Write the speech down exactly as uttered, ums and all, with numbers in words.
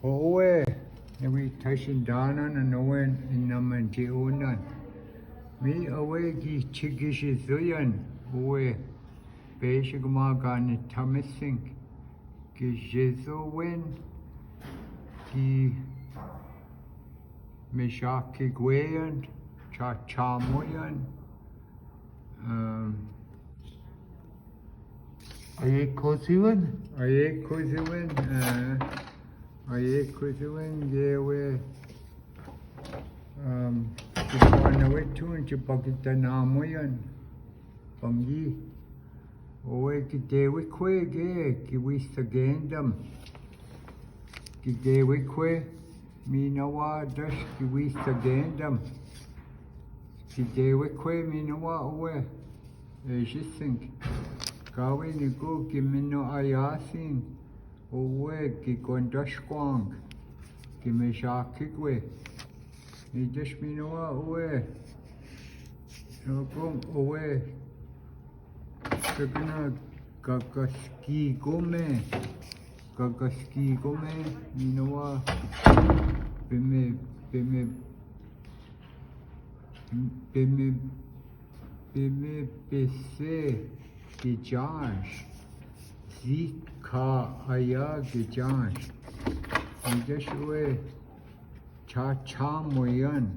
Owe, ewi tashin danan and owen in naman je onan. Mi owe gi chigishi zuyan, owe, beshigma gani tamisink, gi jezo wen, gi mishaki gweyan, cha chamoyan, um, Aye kosiwan? Aye kosiwan, eh, aye kosiwan, ye we, um, kipana wetun, chipakita namoyan, pangi. Owe ki dewi kwe ge, ki wista gendam. Ki dewi kwe, minawa dash ki wista gendam. Ki dewi kwe, minawa owe. Ejisink. Kawi niku ki mino ayasin. Owe ki kondash kwang. Ki mishaki kwe. Ni dash minawa owe. Okom owe. Sakana kakaski gome. Kakaski gome. Minawa. Beme, beme, beme, beme pese gijansh. Zika aya gijansh. Ni dash owe. Cha cha moyan.